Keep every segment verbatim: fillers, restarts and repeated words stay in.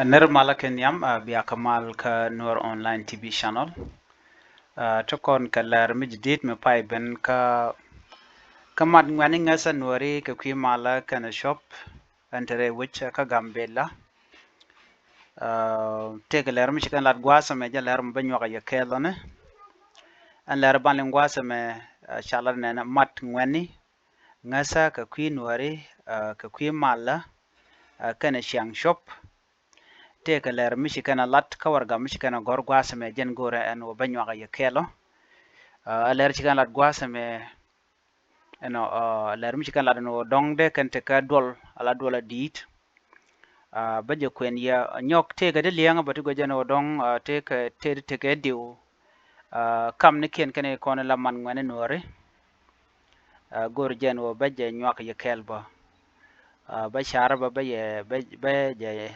Ɛ nir malä kɛ nhiam, a, bia kɛ mal kä Nuer Online T V channel. A, ti kɔn kɛ lɛr mi jidit mi pay ben kä, kä mat ŋuɛ̈ni ŋäthä Nuɛri kɛ kui̱ malä kɛnɛ cuɔp ɛn te rɛy wec kä Gambella. A, tëëkɛ lɛr mi ci kɛn lat gua̱a̱th ɛmɛ jɛ lɛr mi bä nyuak a yɛ kɛɛl ɔni. Ɛn lɛr ban liŋ gua̱a̱th ɛmɛ, a, ca lat nɛn mat ŋuɛ̈ni ŋäthä kɛ kui̱ Nuɛri, a, kɛ kui̱ malä, a, kɛnɛ ciaŋ cuɔp. Tëëkɛ lɛr mi ci kɛn a lat kä warɛga mi ci kɛn a gɔ̱r gua̱a̱th ɛmɛ jɛn go̱rɛ ɛn wä bä nyuak a yɛ kɛɛl ɔ. A, lɛr ci kɛn a lat gua̱a̱th ɛmɛ, ɛnɔ, a, lɛr mi ci kɛn a lat ɛn wä dɔ̱ŋ dee kɛn tekɛ duɔl, a la duɔl a di̱i̱t. A, bä jɛ kuɛn yɛ nyɔk tëëkɛ di liɛŋä bä ti guɛ jɛn wä dɔ̱ŋ, a, tëëkɛ tëëdi tekɛ diw. A, kam ni kiɛn kɛn kɔn la man ŋuɛ̈ni Nuɛri. A, go̱r jɛn wä bä jɛ nyuak yɛ kɛɛl bä. A, bä car bä bä yɛ bä, bä jɛ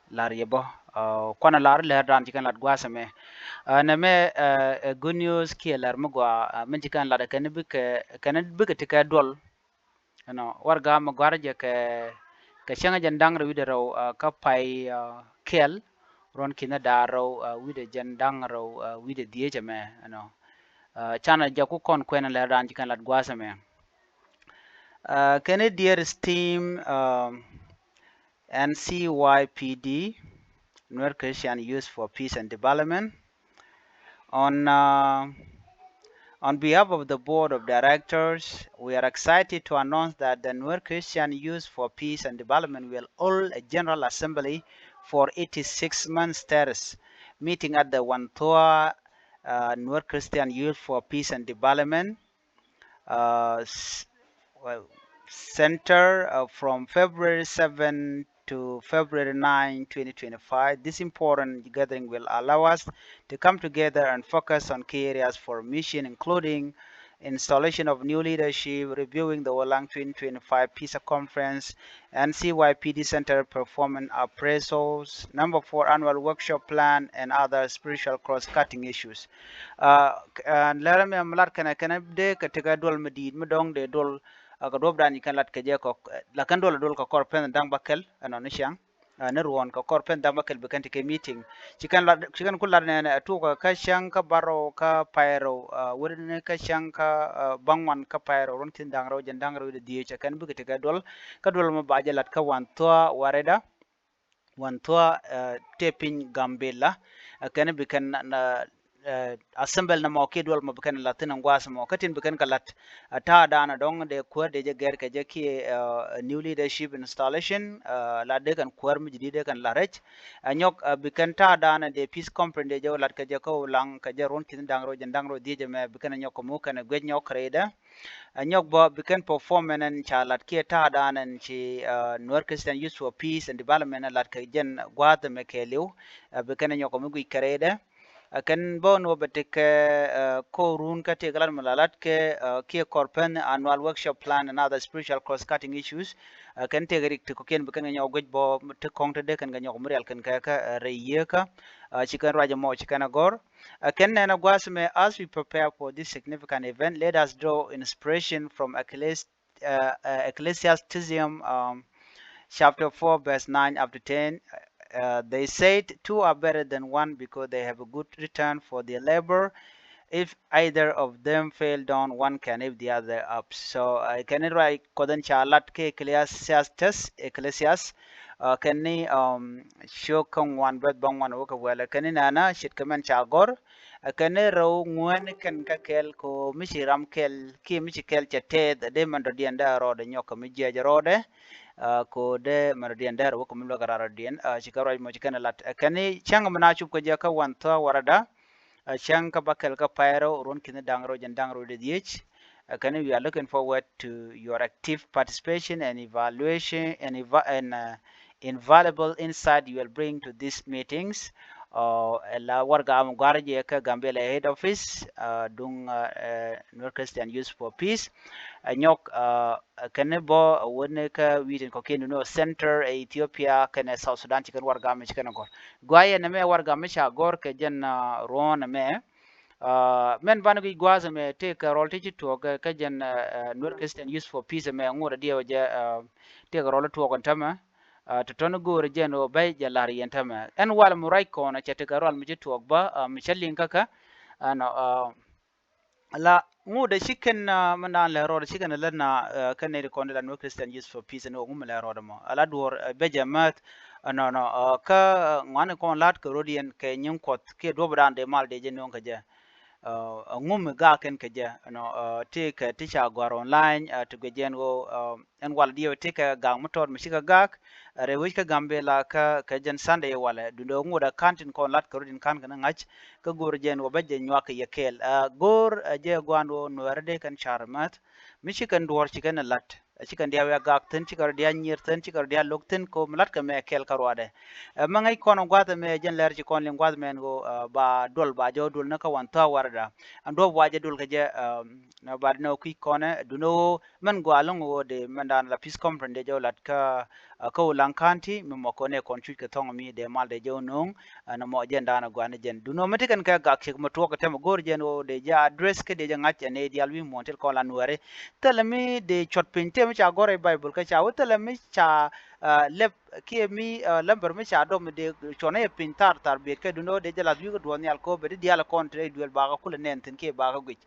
lar yɛ bä. A, kuanɛ lar lɛr dan ci kɛn lat gua̱a̱th ɛmɛ. A, nɛmɛ, a, ɛ good news kiɛ lɛr mi gɔaa, a, min ci kɛn lat kɛn bikɛ, kɛn bikɛ tekɛ duɔl. Ɛnɔ, warɛga mi gɔ̱a̱r jɛ kɛ, kɛ cäŋ jɛn da̱ŋ rɛw wi̱cdɛ rɛw, a, kä pay, a, kɛl, ruɔ̱n ki̱n da̱ŋ rɛw, a, wi̱cdɛ jɛn da̱ŋ rɛw, a, wi̱cdɛ dhieec ɛmɛ, ɛnɔ. A, canɛ jɛ ku kɔn kuɛn lɛr dan ci kɛn lat gua̱a̱th ɛmɛ. A, kɛn i̱ dear esteemed, a, N C Y P D, Nuer Christian Youth for Peace and Development. On, uh, on behalf of the Board of Directors, we are excited to announce that the Nuer Christian Youth for Peace and Development will hold a General Assembly for its six-month terrace meeting at the Wanthua, uh, Nuer Christian Youth for Peace and Development, uh, s-, well, Center, uh, from February seven to February nine, twenty twenty-five. This important gathering will allow us to come together and focus on key areas for mission, including installation of new leadership, reviewing the Wolang twenty twenty-five Peace Conference, N C Y P D Center performance appraisals, number four annual workshop plan, and other spiritual cross-cutting issues. A, lɛr ɛmɛ mi lat kɛnɛ, kɛnɛ dee kɛ tekɛ duɔl mi di̱i̱t mi dɔ̱ŋ dee duɔl, a, kɛ duɔ̱p dan ci kɛn lat kɛ jɛ kɔ, la kɛn duɔl a duɔl kɛ kɔr pɛn da̱ŋ bäkɛl, ɛnɔ ni ciaŋ. A, ni ruɔ̱n kɛ kɔr pɛn da̱ŋ bäkɛl bi kɛn tekɛ meeting. Ci kɛn lat, ci kɛn ku lat nɛnɛ, a, tuɔk kä cäŋ kä bärɔw kä pay rɛw, a, wä ni kä cäŋ kä, a, bäŋuan kä pay rɛw, ruɔ̱n ki̱n da̱ŋ rɛw jɛn da̱ŋ rɛw wi̱cdɛ dhieec, a, kɛn bikɛ tekɛ duɔl. Kä duɔl mɔ ba jɛ lat kä Wanthua, Warɛga, Wanthua, a, tëë piny Gambella, a, kɛn bi kɛn, a, a, assembly nɔmɔ kiɛ duɔl mɔ bi kɛn lat thi̱n ɛn gua̱a̱th mɔ. Kä tin bi kɛn kɛ lat, a, ta̱a̱ da̱a̱n a dɔ̱ŋ dee kuäär dee jɛ gɛr kɛ jɛ kiɛ, a, new leadership installation, a, la dee kɛn kuäär mi ji̱ di̱t dee kɛn la rɛc. A, nyɔk, a, bi kɛn ta̱a̱ da̱a̱n a dee peace conference dee jɛ wä lat kɛ jɛ kä Ulaŋ kɛ jɛ ruɔ̱n ki̱n da̱ŋ rɛw jɛn da̱ŋ rɛw dhieec ɛmɛ bi kɛn a nyɔk kɛ muk kɛn a guic nyɔk kɛ rɛydɛ. A, nyɔk bä bi kɛn performance ɛn ca lat kiɛ ta̱a̱ da̱a̱n ɛn ci, a, Nuer Christian Youth for Peace and Development a lat kɛ jɛn gua̱a̱th ɛmɛ kɛɛliw. A, bi kɛn a nyɔk kɛ mi guic kɛ rɛydɛ. A, kɛn bä ni wä bɛ tekɛ, a, ko̱r run kä tëëkɛ lat mi la lat kɛ, a, kiɛ kɔr pɛn annual workshop plan and other spiritual cross-cutting issues. A, kɛn tëëkɛ rik ti kɔ̱kiɛn bi kɛn kɛ nyɔk guic bä ti kɔ̱ŋ ti dee kɛn kɛ nyɔk mi rial kɛn kɛ kä, a, rɛy yieekä. A, ci kɛn ruac ɛmɔ ci kɛn a gɔ̱r. A, kɛn nɛn a gua̱a̱th ɛmɛ, as we prepare for this significant event, let us draw inspiration from Ecclesi-, uh, uh, Ecclesiastes, um, chapter four, verse nine up to ten. Uh, they said, "Two are better than one because they have a good return for their labor. If either of them fail down, one can lift the other up." So, uh, kɛn ni ruac Kuɔth in ca lat kɛ Ecclesiastes, Ecclesiastes, uh, kɛn ni, um, ciök kä ŋuan, beth bä ŋuan wä kɛ wɛlɛ. Kɛn ni nɛnɛ ce̱tkɛ min ca gɔ̱r, a, kɛn ni rɛw ŋuɛ̈ni kɛn kä kɛl ko mi ci ram kɛl kiɛ mi ci kɛl cɛ tɛth, dee mɛn dɔ̱diɛn dee a rɔɔdɛ nyɔk kɛ mi jiɛc rɔɔdɛ, a, ko dee mɛn dɔ̱diɛn dee a rɛw kɛ mi luäk a ram dɔ̱diɛn, a, ci kɛ ruac mɔ ci kɛn lat. A, kɛn ni cäŋ mi na cup kɛ jɛ kä Wanthua, Warɛga, a, cäŋ kä bäkɛl kä pay rɛw, ruɔ̱n ki̱n da̱ŋ rɛw jɛn da̱ŋ rɛw wi̱cdɛ dhieec. A, kɛn ni we are looking forward to your active participation and evaluation and eva-, and, uh, invaluable insight you will bring to these meetings. Uh, ɛ la warɛga mi gɔ̱a̱r jɛ kä Gambella head office, uh, duŋ, uh, uh, Nuer Christian Youth for Peace. A, nyɔk, uh, kɛn ni bä, uh, wä ni kä wi̱i̱ tin kɔ̱kiɛn duŋ ni ɔ center, uh, Ethiopia kɛnɛ South Sudan, ci kɛn warɛga mi ci kɛn a gɔ̱r. Gɔaa yɛn ɛmɛ warɛga mi ca gɔ̱r kɛ jɛn, uh, ruɔ̱n ɛmɛ. Uh, min banɛ guic gua̱a̱th ɛmɛ tëëkɛ rɔl ti ci tuɔɔk kɛ, kä jɛn, uh, uh, Nuer Christian Youth for Peace ɛmɛ ŋot a diɛw jɛ, uh, tëëkɛ rɔl ti tuɔɔk ɛn tämɛ. Tɔ̱tɔ̱ni go̱o̱rɛ jɛn ɣöö bä jɛ la̱r yɛn täämɛ. Ɛn walɛ mi ruac kɔn cɛ tekɛ rual mi ci tuɔɔk bä mi cä liŋ kä kä. Ɛnɔ la ŋut ɛ ci kɛn mɛn dan lɛ rɔɔdɛ ci kɛn lät na kɛn nɛy ti kɔn di la Nuer Christian Youth for Peace ni ɣöö ŋu mi lɛ rɔɔdɛ mɔ ala duɔ̱ɔ̱r bɛ jɛ määth. Ɛnɔnɔ kä ŋuani kɔn la̱t kɛ rɔ̱diɛn kɛ nyiŋ Kuɔth kiɛ duɔ̱ɔ̱p dan dee mal dee jɛ nööŋ kɛ jɛ. Ɛ ŋu mi gak kɛn kɛ jɛ ɛnɔ ti kɛ ti ca gɔ̱a̱r online ti guic jɛ ɛn ɣöö ɛn wal diɛw ti kɛ gak mi tɔt mi cikɛ gak. Rɛy wec kä Gambela kä kɛ jɛn Sunday walɛ duundɛ ŋut ɛ ka̱n tin kɔn lat kɛ rɔ̱diɛn ka̱n kɛn ŋa̱c. Kä go̱o̱r jɛ ɛn ɣöö bä jɛ nyuak kɛ yɛ kɛɛl ɛ go̱o̱r ɛ jɛ gua̱a̱n ɣöö Nuɛɛrä dee kɛn car määth. Mi ci kɛn duɔ̱ɔ̱r ci kɛn ɛ la̱t. Ci kɛn diaal wiak gak thi̱n, ci kɛn rɔ diaal nyier thi̱n, ci kɛn rɔ diaal lo̱k thi̱n, kɛ ɣöö mi la̱tkɛ mɛ kɛɛl kä ruaadɛ. Ɛ, mi ŋäc kɔn gua̱a̱th ɛmɛ jɛn lɛr ci kɔn liŋ gua̱a̱th mɛn ɣöö, ɛ, ba duɔl ba jɛ wä duɔl ni kä wan thɔ̱a̱ warɛda. Ɛn duɔ̱p wa jɛ duɔl kɛ jɛ, ɛ, nɛ ba dɛ nɛ wä kui̱c kɔnɛ, duundɛ ɣöö mɛn gɔaa lo̱ŋ ɣöö dee mɛn dan la peace conference dee jɛ wä lat kä, ɛ, kä Ulaŋ County, mi mɔ kɔn ɛ kɔn cuc kɛ thɔŋ mi dee mal dee jɛ wä no̱o̱ŋ, Ɛn mɔ jɛn da̱a̱n a gua̱n jɛn. Duno mi ti kɛn kɛ gak ciek mi tuɔɔk kɛ tɛmɛ go̱o̱r jɛn ɣöö dee jɛ address kä dee jɛ ŋa̱c ɛn ɛ diaal wi̱i̱ muɔ̱ɔ̱n til kɔn la Nuɛɛri. Thilɛ mi dee cuɔt piny tëë mi ca gɔ̱r ɛ Baibol kä ca wä thilɛ mi ca, ah, lɛp kiɛ mi, ah, lämbär mi ca dɔm mi dee cuɔn ɛ piny thar thar biet kɛ duno dee jɛ lath wi̱i̱ kä duɔ̱ɔ̱r nhial kɛ ɣöö bɛ di diaal kɔn te duel bakä kulɛ nɛn thi̱n kiɛ bakä guic.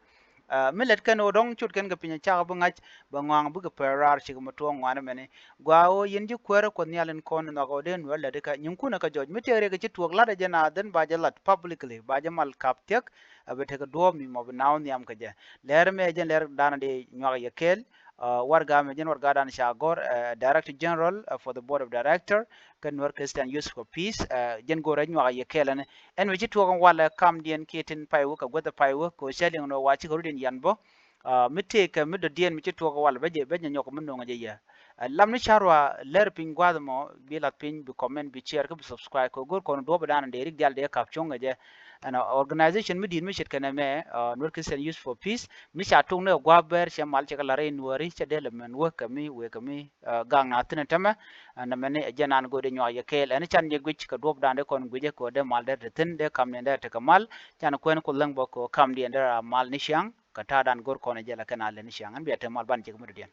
Ah, mi lät kɛn ɣöö dɔ̱ŋ cot kɛn kɛ piny cakɛ bi ŋa̱c bɛ ŋɔaŋ bikɛ pɛr raar cik mɛ tuɔɔk ŋuani mɛni. Gua ɣöö yɛn ji̱ kuäärä Kuɔth Nhial in kɔn in nhɔakɛ ɣöö dee Nuɛɛr lät ikä nyiŋkunɛ kä jɔc mi tëëk riɛk ci tuɔɔk la̱t ɛ jɛn a dhän ba jɛ la̱t publicly ba jɛ mal kap thiäk. Ɛ bɛ tekɛ duɔ̱ɔ̱p mi mɔ bi naw nhiam kɛ jɛ. Lɛr mɛ jɛn lɛr danɔ dee nyuak yɛ kɛɛl. Ah, warɛga mɛ jɛn warɛga danɔ ca gɔ̱r, eh, Director General, eh, for the Board of Director kä Nuer Christian Youth for Peace, eh, jɛn go̱rɛ nyuak yɛ kɛɛl ɛn. Ɛn mi ci tuɔɔk ɛn walɛ kamdiɛn kiɛ tin pay wä kɛ guäth pay wä kɛ ɣöö cä liŋ nɔ wa cikɛ rut in yan bä. Ah, mi tëëkɛ mi dɔ̱diɛn mi ci tuɔɔk ɛn walɛ bä jɛ bä jɛ nyɔk mi no̱o̱ŋ jɛ yɛ. Ah, lam ni ca rua lär piny gua̱a̱th mɔ bi lath piny bi comment bi share kä bi subscribe kɛ go̱r kɔn duɔ̱p dan dee rik dial dee kap cuɔ̱ŋ kɛ jɛ. Ɛn, ah, organization mi di̱i̱t mi ce̱tkɛ nɛmɛ, ah, Nuer Christian Youth for Peace mi ca tok ni kɛ gua̱a̱th bɛr cɛ mal cɛ kɛ la̱r in wääri cɛ dee lɛ mɛn wä kɛ mi wëë kɛ mi, ah, gak na thi̱n ɛn tämɛ. Ɛn nɛmɛ ni ɛ jɛ nan go̱o̱r dee nyuak yɛ kɛɛl ɛn can jɛ guic kɛ duɔ̱p dan dee kɔn guic jɛ kɛ ɣöö dee mal dee te thi̱n dee kamdiɛn dee tekɛ mal. Can kuɛn Kuoth läŋ bä kɛ ɣöö kamdiɛn dee ra mal ni ciaŋ kɛ ta̱a̱ dan go̱r kɔn ɛ jɛ la kɛn a lɛ ni ciaŋ ɛn bia te mal ban cɛ kɛ mi dɔ̱diɛn.